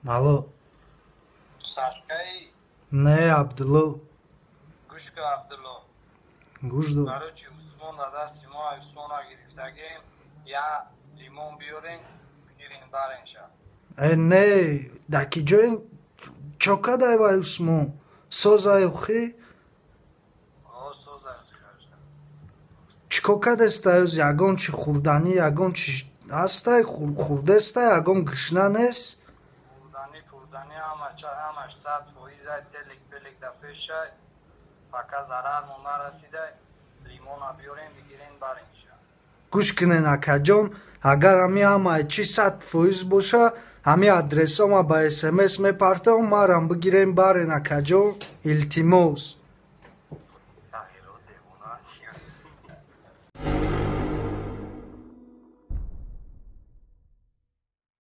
Алло. Сашкаи? Не, Абдулло. Гӯш кун, Абдулло. Гӯш дор. Короче, Усмон да дасти мо, Усмона гирифтагем, я лимон биёрен, бигирен, барен ша. Э, не, дар ки ҷои чо кадай вай Усмон? Созай охи? О, созай. Чӣ кор кадестай оз? Ягон чи хӯрданӣ, ягон чи ҳастай? Хӯрдестай? Ягон гушна нест? Хӯрданӣ, пурданӣ ҳамаш 100%-ай, телек пелек да пешай, пока зарармон нарасидай, лимона биёрен, бигирен, барен ша. Гӯш кунен, акаҷон, агар ҳами ҳамаи чи 100% боша, ҳами адресома ба СМС мепартом, марам бигирен, барен, акаҷон, илтимос.